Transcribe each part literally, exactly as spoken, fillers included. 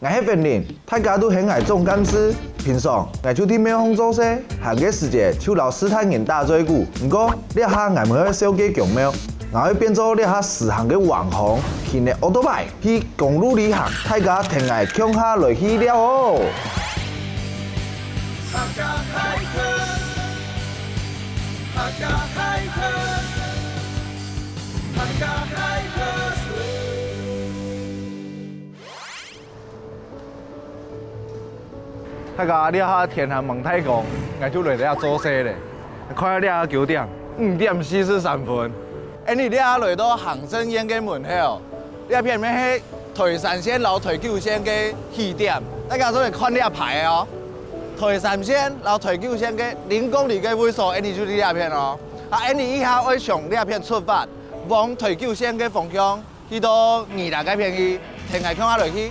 𠊎係Wen Lin，大家都喊𠊎總幹事。平常，𠊎就在廟方做事，閒个時節就摎序大人打嘴鼓。毋過，這下𠊎毋會燒雞供廟，𠊎會變做這下時行个網紅，騎个奧多拜去公路旅行，大家跈𠊎共下來去尞哦！大家，這下天還吂大光，𠊎就來這做事咧。看這下九點，五點四十三分。𠊎俚這下來到行政院个門口，這片乜係台三線摎台九線个起點。大家做得看這牌哦，台三線摎台九線个零公里个位所，𠊎俚就在這片哦。啊，𠊎俚這下愛從這片出發，往台九線个方向 去到宜蘭該片去，跈𠊎共下來去。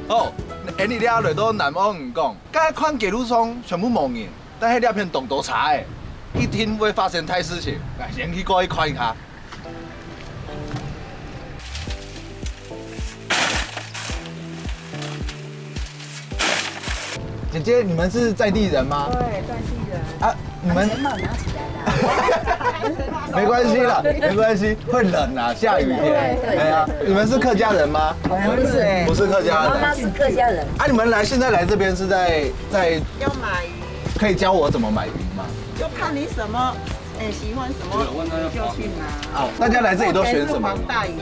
哦，𠊎俚這下來到南澳漁港，該看街路上全部無人，但係這片當多車仔，一定會發生大事情。來，先去過去看一下。 姐姐，你們是在地人嗎？對，在地人。啊，你們把錢包拿起來啦。沒關係啦，沒關係，會冷啊，下雨天。對，對。哎呀，你們是客家人嗎？我們不是。不是客家人。媽媽是客家人。啊，你們來，現在來這邊是在，在，要買魚。可以教我怎麼買魚嗎？就看你什麼，哎，喜歡什麼魚就去拿。哦，大家來這裡都選什麼魚？黃帶魚。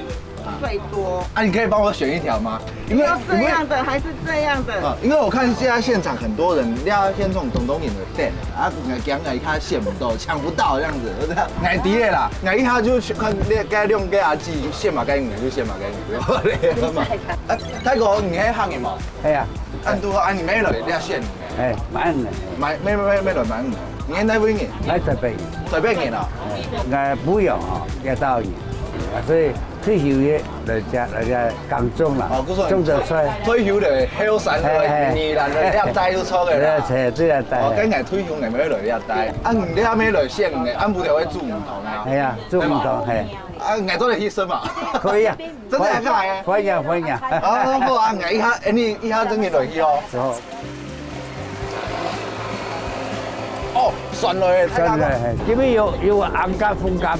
最多。啊，你可以幫我選一條嗎？因為，要這樣的還是這樣的？啊，因為我看現在現場很多人，你要先從東東眼的店啊，驚𠊎一下選不到，搶不到這樣子，對不對？𠊎知个啦，𠊎一下就去看那該兩個阿姊選嘛，該你就選嘛，該你就好了嘛。啊，大哥，你係客人無？係啊。啊，拄好啊，你買落來，你也選。 哎，滿人。買，買，買，買來滿人。你係哪位人？來台北人。台北人啊？哎，𠊎不用哦，也到人。啊，所以退休也來遮，來遮耕種啦，哦，不是，種著菜。退休了，後生了，哎，哎。宜蘭了，這帶就出來啦。這帶，這帶。哦，跟𠊎退休，𠊎沒有來這帶。啊，你這沒來選呢，俺不就會煮魚湯啊？哎呀，煮魚湯，嘿。啊，𠊎做得犧牲嘛？可以啊。 真的還假的？歡迎，歡迎。哦，好啊，𠊎一下，哎，你一下正經落去哦。好。哦，酸了耶，太辣了。酸了，嘿，這邊有，有紅柑、紅柑，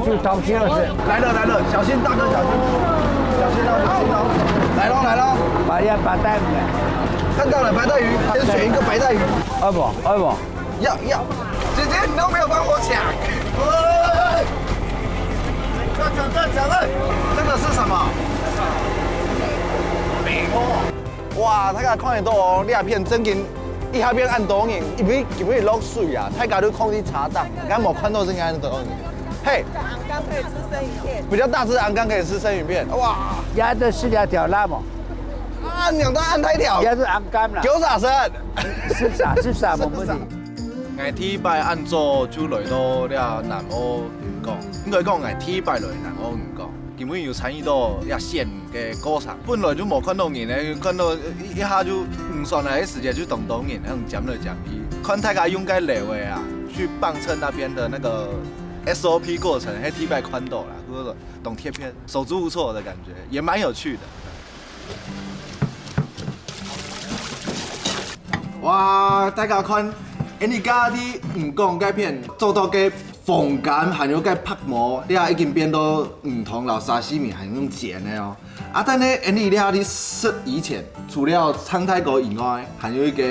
就當心了是。來了，來了，小心，大哥，小心，小心哦，小心哦。來咯，來咯。把，要把帶回來。看到了，白帶魚，先選一個白帶魚。愛不？愛不？ 要，要。姐姐，你都沒有幫我搶。喂，不要搶，不要搶了。這個是什麼？哇，大家看得到哦，這片正經一下變恁多人，因為，因為落水啊，大家都囥在車頂，你看無看到正經恁多人。嘿，紅柑可以吃生魚片。比較大隻的紅柑可以吃生魚片，哇！這都係這條啦嘛。啊，兩大恁大條。這係紅柑啦。九十升。十三，十三，無問題。 𠊎第一擺恁早就來到這南澳漁港，應該講𠊎第一擺來南澳漁港，今晡日有參與到這選魚个過程。本來就無看到人呢，看到一，一下就魚上來个時節就當多人，恁樣尖來尖去。看大家用該撈个啊，去磅秤那邊的那個S O P過程，還第一擺看到啦，所以說當特別，手足無措的感覺，也蠻有趣的。 哇，大家看，𠊎俚家己漁港該片做到个風乾，還有該白毛，這下已經變到魚湯摎沙西米，還用煎个哦。啊，但係𠊎俚這下在食以前，除了唱大歌以外，還有一個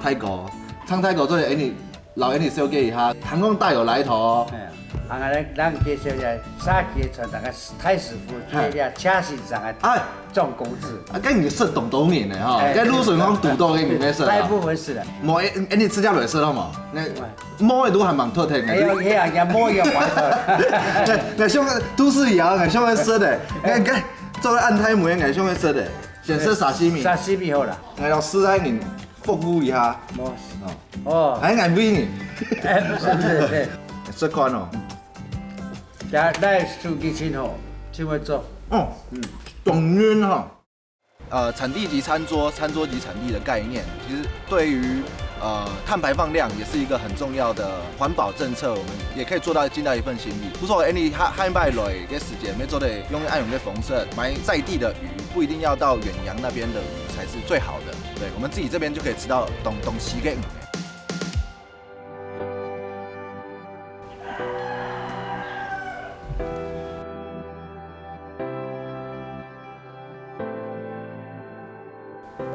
大哥，唱大歌做得𠊎俚 摎𠊎俚紹介一下，聽講大有來頭哦。哎呀，啊，𠊎來，咱介紹一下，沙雞傳承个太師傅，就係這車先生个，哎，總公子。啊，該你食當多年了吼，哎，該路順風堵到該你沒食啊？大部分是的。無，哎，哎，你自家來食了無？該，哎，毛个都還蠻特別的。哎呦，哎呀，也毛也蠻特別。哎，哎，像个都市人啊，哎，像个食的，哎，哎，做个安泰梅，哎，像个食的。先食沙西米，沙西米好啦。來，老師來，你服務一下。無。哦。哦。還愛喂你。哎，不是，不是，不是。食看哦。來，來，手機真好，真會做。哦，嗯。當嫩哈。呃，產地即餐桌，餐桌即產地的概念，其實對於呃碳排放量也是一個很重要的環保政策，我們也可以做到盡到一份心力。不錯，Andy，下下禮拜來个時間，也做得用愛用个方式買在地的魚，不一定要到遠洋那邊的魚才是最好的。對，我們自己這邊就可以吃到當當鮮个魚。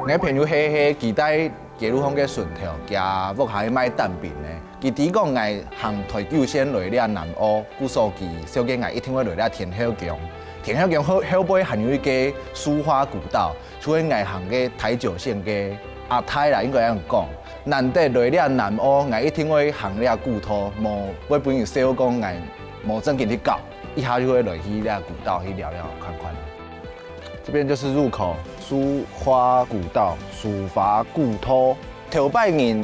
𠊎朋友係係佢在街路項个脣頭，佢屋下賣蛋餅呢。佢知講𠊎行台九線來這南澳，故所佢紹介𠊎一定會來這天后宮。天后宮後後背還有一個蘇花古道， 就係𠊎行个台九線个阿泰啦，應該恁樣講。難得來這南澳，𠊎一定會行這古道，無會分人笑講𠊎無正經去搞。一下就會來去這古道去尞尞看看。這邊就是入口，蘇花古道，蘇花古道。頭擺人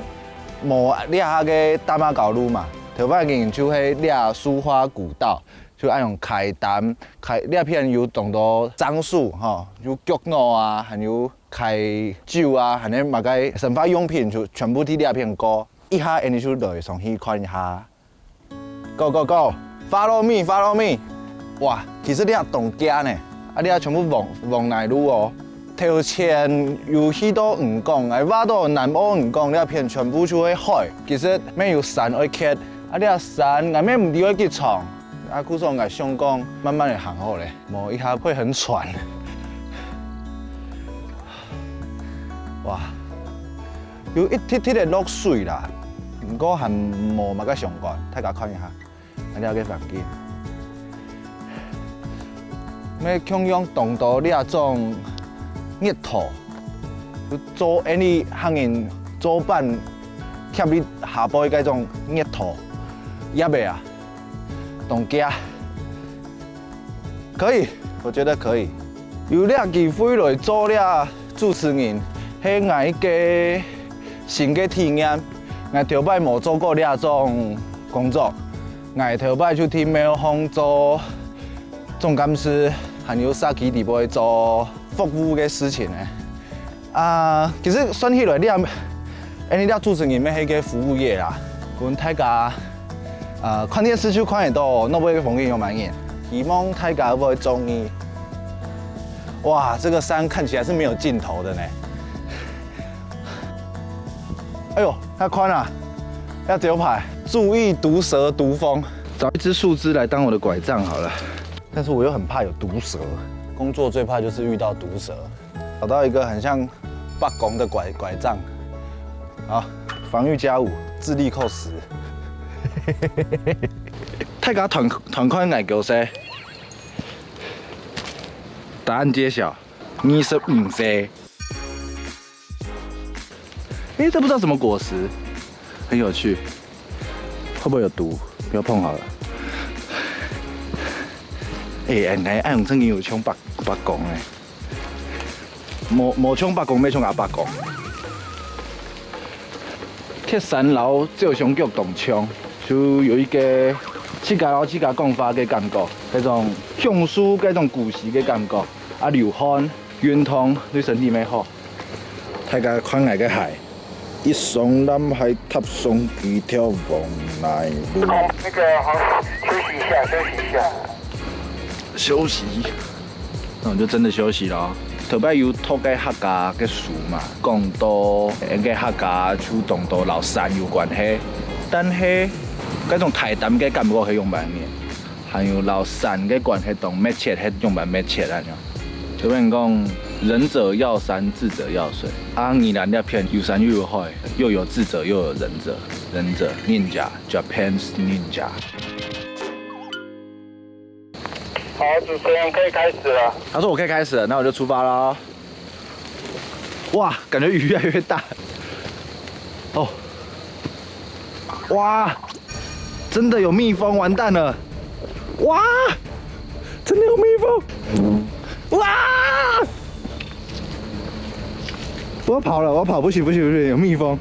無這下个大馬高路嘛，頭擺人就係這蘇花古道。 就恁樣開擔，開，這片有當多樟樹吼，有腳腦啊，還有開酒啊，還有麼个生活用品就全部在這片過。一下，𠊎就來上去看一下。Go go go，follow me，follow me。哇，其實這當遽呢，啊，這全部黃黃泥路哦。頭前有去到漁港，哎，話到南澳漁港這片全部就係海，其實乜有山愛蹶，啊，這山𠊎乜毋知愛幾長。 啊，故所𠊎想講慢慢仔行好咧，無一下會很喘。哇，有一滴滴仔落水啦，毋過還無麼个相干，大家看一下，啊，這个環境。乜共樣當多這種熱土，就做𠊎俚客人做粄貼在下背該種熱土，掖个啊。 當遽。可以，我覺得可以。有這機會來做這主持人，係𠊎一個新个體驗。𠊎頭擺無做過這種工作，𠊎頭擺就在廟項做總幹事，還有社區裡背做服務个事情呢。 啊，其實算起來，這，𠊎俚這主持人乜係一個服務業啦。分大家，呃，看電視就看得到，外背个風景有滿眼。希望大家會中意。哇，這個山看起來是沒有盡頭的呢。哎呦，那寬啊，要丟牌，注意毒蛇毒蜂。找一支樹枝來當我的拐杖好了。但是我又很怕有毒蛇，工作最怕就是遇到毒蛇。 找到一個很像伯公的拐，拐杖。好，防禦加五，智力扣十。大家團，團看𠊎个勢。答案揭曉，二十五歲。誒，這不知道什麼果實，很有趣，會不會有毒？不要碰好了。誒，哎，哎，曾經有像伯，伯公誒。 無，無像伯公，乜像阿伯公。蹶山摎照相局當像，就有一個自家摎自家講話个感覺，該種鄉愁，該種故事个感覺。啊，流汗、運動，對身體乜好。大家看𠊎个鞋。 一雙藍鞋踏上幾條黃泥路。那個，好，休息一下，休息一下。休息？那我就真的休息囉。頭擺有讀个客家个書嘛，講到𠊎个客家就當多摎山有關係，但係該種大膽个感覺係仰般呢？ 還有摎山个關係當密切，係仰般密切恁樣。就變講，仁者樂山，智者樂水。啊，宜蘭這片有山又有海，又有智者又有仁者，仁者，忍者，Japanese ninja。好，主持人可以開始了。他說我可以開始了，那我就出發囉。 哇，感覺雨越來越大。哦，哇，真的有蜜蜂，完蛋了！哇，真的有蜜蜂！哇！我跑了，我跑，不行不行不行，有蜜蜂！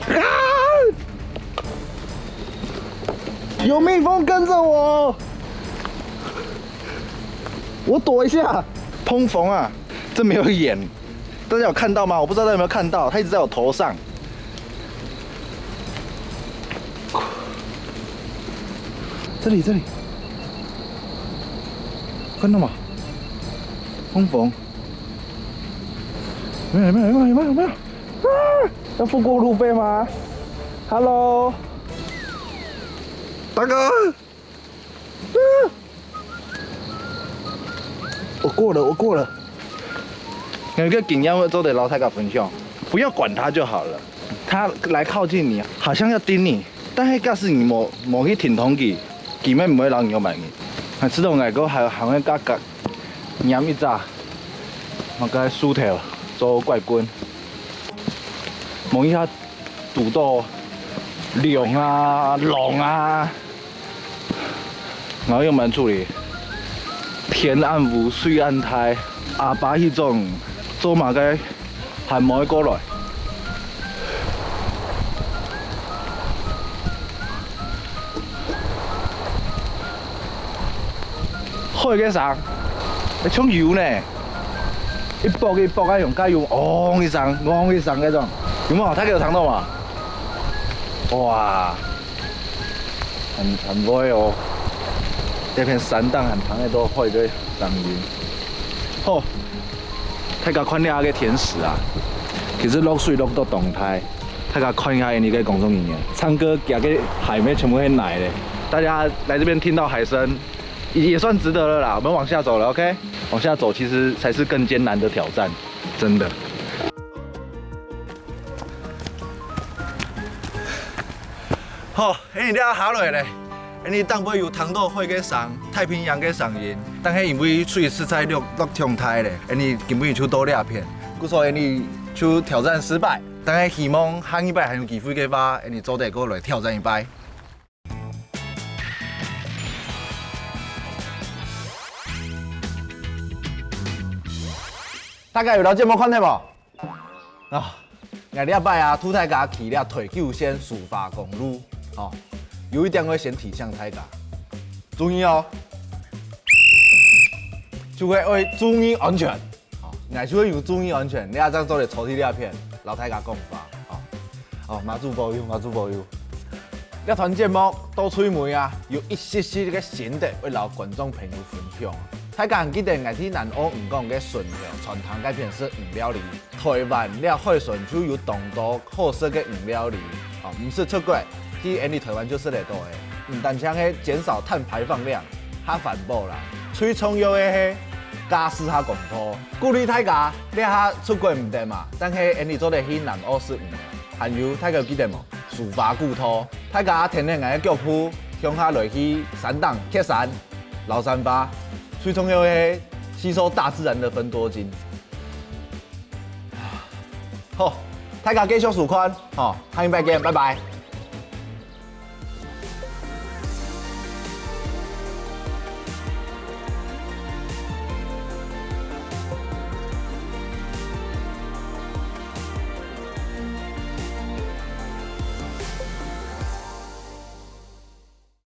啊！有蜜蜂跟着我，我躲一下。通风啊，这没有眼，大家有看到吗？我不知道大家有没有看到，它一直在我头上。这里这里，看到吗？通风。 没有没有没有没有没有没有！啊！要付过路费吗？Hello，大哥，啊！我过了，我过了。有一个经验我做得老太太分享，不要管它就好了。它来靠近你，好像要叮你，但是假使你没没去停通佢，佢乜唔会让你有买你。还知道我个还还会嘎嘎。 拈一隻，麼个樹頭做怪棍，望一下堵到龍啊、狼啊，然後又蠻處理。天暗烏，水暗大，阿爸去種，做麼个 還無過來。海个聲，像油呢，一駁一駁啊，用加油，嗡一聲，嗡一聲該種，有無？大家有聽到嗎？哇！ 很很會哦，這片山頂還聽得到海个聲音。好，大家看這个天時啊，其實落水落到當大，大家看一下𠊎个工作人員，唱歌夾个海面全部會奶咧。大家來這邊聽到海聲，也也算值得了啦。我們往下走了，OK？往下走其實才是更艱難的挑戰，真的。 好，𠊎這下來咧，𠊎頂背有聽到海个聲、太平洋个聲音，但係因為水實在落落忒大咧，𠊎今晡日就到這片，故所𠊎就挑戰失敗。但係希望下二擺還有機會个話，𠊎做得過來挑戰一擺。大家有了解無？看到無？ 啊，𠊎這擺啊，渡大家去這台九線蘇花公路，吼，有一點愛先提醒大家，注意哦，就係愛注意安全，吼，𠊎就係有注意安全，這正做得坐在這片，摎大家講話，吼。哦，媽祖保佑，媽祖保佑。這段節目到最尾啊，有一息息个心得愛摎觀眾朋友分享。大家還記得𠊎在南澳漁港个脣頭餐廳該片食魚料理？ 台灣這海脣就有當多好食个魚料理，哦，毋使出國，去𠊎台灣就食得到个。毋單淨係減少碳排放量，較環保啦。最重要个係，價數較公道。鼓勵大家，這下出國毋得嘛，但係𠊎做得去南澳食魚。還有，大家有記得無？蘇花古道，大家跈等𠊎个腳步，向下來去山頂蹶山、遶山花。最重要个係，吸收大自然的芬多精。 好，大家繼續收看，吼，下禮拜見，拜拜。